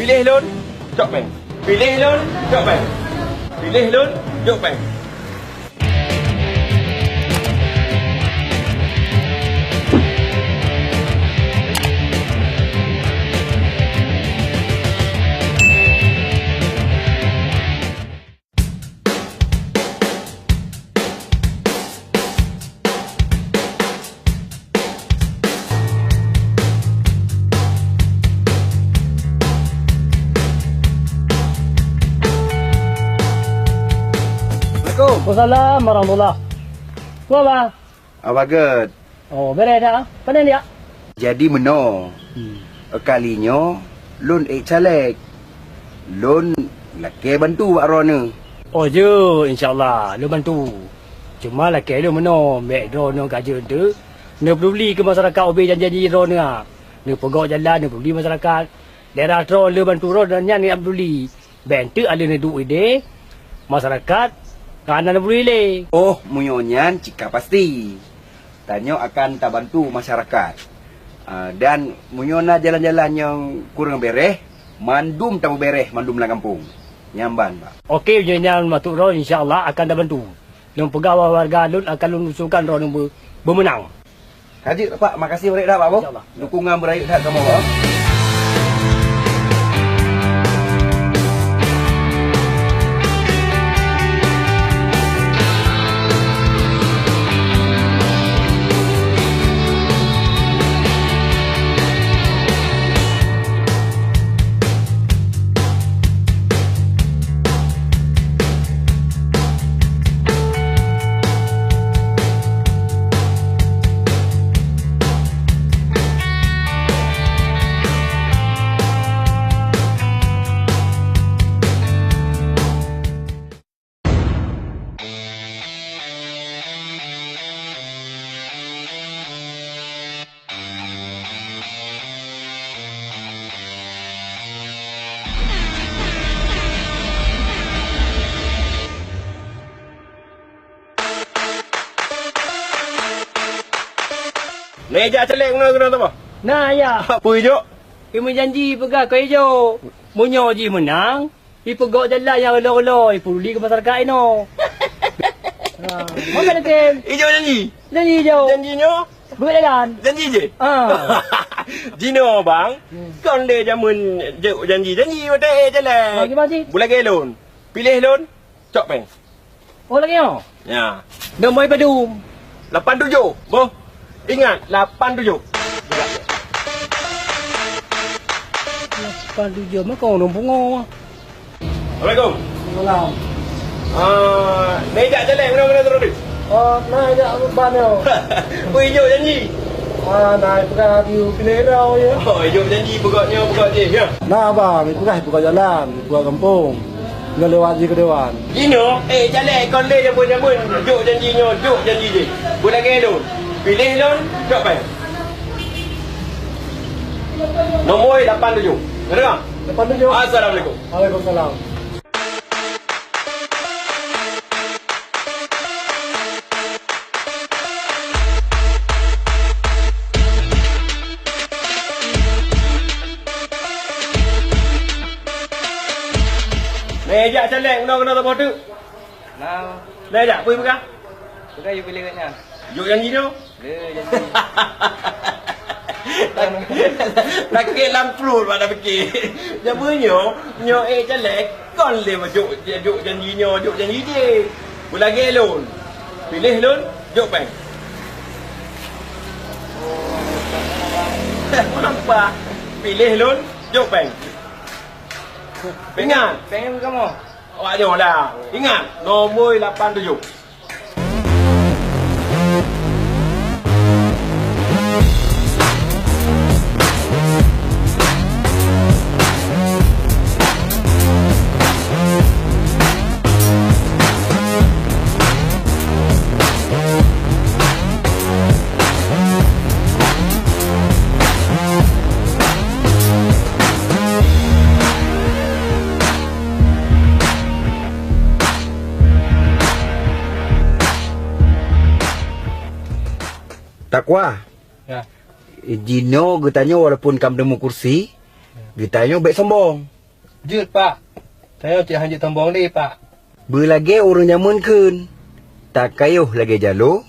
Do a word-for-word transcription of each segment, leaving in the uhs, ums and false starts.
Piléh lôn, cok péng. Piléh lôn, cok péng. Piléh lôn, cok péng. Assalamualaikum. Waalaikumsalam warahmatullah. Peue, Bang? Abah Gét. Oh, beres dah. Pandai dia? Jadi meunoe. Hmm. Kali nyoe lôn ék caleg. Lôn lakée bantu bak droeneuh. Oh, jeuet, insya Allah lôn bantu. Cuma lakée lôn meunoe, bék droeneuh ka jeuet teuk neupeduli keu masyarakat ubé janji-janji droeneuh. Neupeugok jalan, neupeduli masyarakat. Daerah droe lé bantu droe dan nyan nyang peduli. Bék teuk aleuh neuduek idéh masyarakat hana neubri lé. Oh, meunyoe nyan cit ka pasti. Tanyoe akan tabantu masyarakat. Ah, dan meunyoe na jalan-jalan nyang kurang beres, mandum tapeubéréh mandum lam gampông. Nyan ban, Pak. Oke, meunyoe nyan maksud droe, insya Allah akan tabantu. Lôn peugah bak warga lôn akan lôn usulkan droeneuh beu-, beumeunang. Ka jeuet, Pak. Makasih barek dah, Pak, boh. Insya Allah. Dukungan beurayeuk that kamoe, Pak. Neu jak caleg meunoe keunoe teuma? Na, ya. Peue jok? Imeum janji peugah keu ijok. Meunyoe jih meunang, ipeugok jalan nyang ulo-ulo, ipeduli keu masyarakat inoe. Ha, maka tem. Ijok janji? Janji ijok. Janji nyoe? Buka jalan. Janji jih? Ah. Jinoe, Bang, hmm, kon lé jameun jok janji. Janji watée ék jalan. Ah, gimana sih? Beulagée lôn. Piléh lôn, cok péng. Oh, lagée nyoe? Ya. Nomor padum? Lapan tujoh, boh. Ingat, lapan tujoh. Lapan tujoh, maka ureuëng pungo. Assalamualaikum. Salam. Ah, neu jak caleg, meunoe-meunoe droeneuh? Oh, na jak ban nyoe. Peue ijok janji? Ah, na peugah di piléh droe, ya. Oh, ijok janji, peugok nyoe, peugok jih, ya. Na, Bang, peugah, peugok jalan, peugok gampông. Ngon lewat jih keu dewan. Jinoe, eh, caleg kon lé jameun-jameun, jok janji nyoe, jok janji jih. Beulagée lôn, piléh lôn, cok péng. Nomor lapan tujoh. Ka deungoe? Lapan tujoh. Assalamualaikum. Waalaikumsalam. Neu jak caleg, meunoe keunoe saboh teuk. Nah. Neu jak, peue peugah? Peugah yue piléh gobnyan. Jok janji nyoe? Le, janji. Sakét lam pruet bak na pike. Jameun nyoe, nyoe ék caleg, kon lé jok, jok janji nyoe, jok janji jih. Beulagée lôn. Piléh lôn, jok péng. Nampak. Piléh lôn, jok péng. Ingat. Péng kamoe. Awak nyoe lah. Ingat, nomor lapan tujoh. Takwa. Ya. Jinoe geutanyoe walaupun ka meuteumu kursi, ya, Geutanyoe bék sombong. Jeuet, Pak. Tanyoe cit hana jeuet sombong lé, Pak. Beulagée ureuëng jameun kheun, takayoh lagée jalo,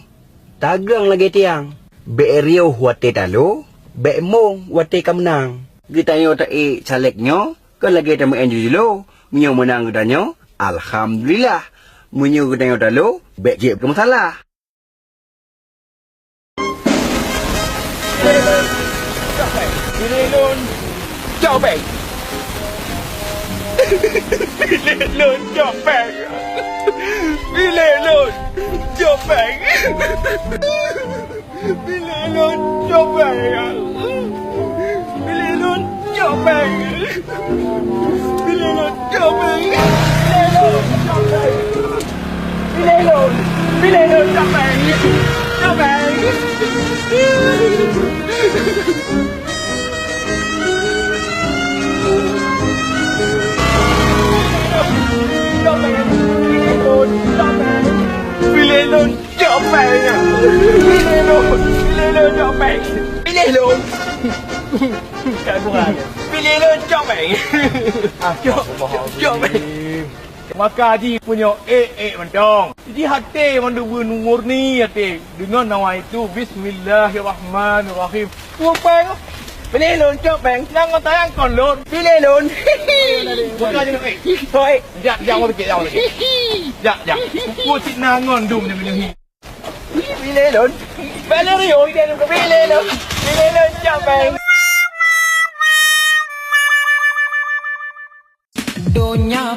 tagang lagée tiang. Bék riôh watée talo, bék mong watée ka meunang. Geutanyoe taék caleg nyoe kon lagée tameuén jeulo, meunyoe meunang geutanyoe, alhamdulillah. Meunyoe geutanyoe talo, bék jeuet keu masalah. Pilih lôn cok péng. Pilih lôn cok péng. Pilih lôn cok péng. Pilih lôn cok péng. Pilih lôn cok péng. Pilih lôn cok péng. Pilih lôn cok péng. Pilih lôn. Pilih lôn cok péng. Cok péng. Cok péng. Pilih lôn cok péng. Pilih lôn cok péng. Pilih lôn. Pilih lôn. Pilih lôn cok péng. Cok, cok péng. Maka jih meunyoe ék-ék mantong. Jih até mandum beumurni até. Deungon nawaitu bismillahirrahmanirrahim. Cok péng. Pilih lôn cok péng. Nyang sayang kon lôn. Pilih lôn. Bukan je nak ék. Hoi. Jak, jak, awak sikit, jak, awak sikit. Jak, jak. Pukul cit nangon dum dia punya hi. Pilih lôn. Valerio, dia nak pilih lôn. Pilih lôn cok péng. Donya